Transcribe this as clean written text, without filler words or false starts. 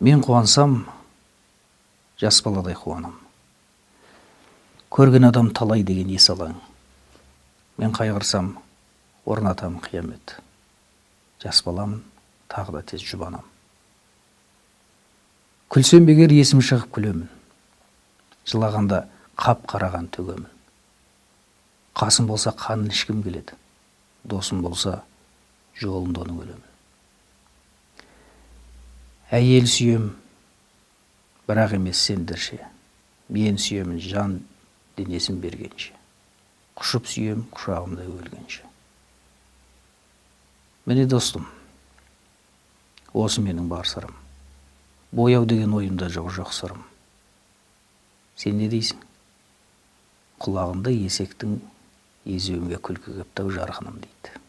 Мен қуансам, жас баладай қуанам. Көрген адам талай деген есалаң. Мен қайғырсам, орнатам қиямет. Жас баламын, тағы да тез жұбанам. Күлсем бегер, есім шығып күлемін. Жылағанда қап қараған төгемін. Қасым болса, қанын ішкім келеді. Досым болса, жолында оның өлемін. Әйел сүйем, бірақ емес сендерше. Мен сүйемін жан денесін бергенше. Құшып сүйем құшағымда өлгенше. Міне, достым, осы менің бар сырым. Бояу деген ойымда жоқ, жоқ сырым. Сен не дейсің? Құлағында есектің, езуіңе күлкі кепті ау, жарқыным, дейді.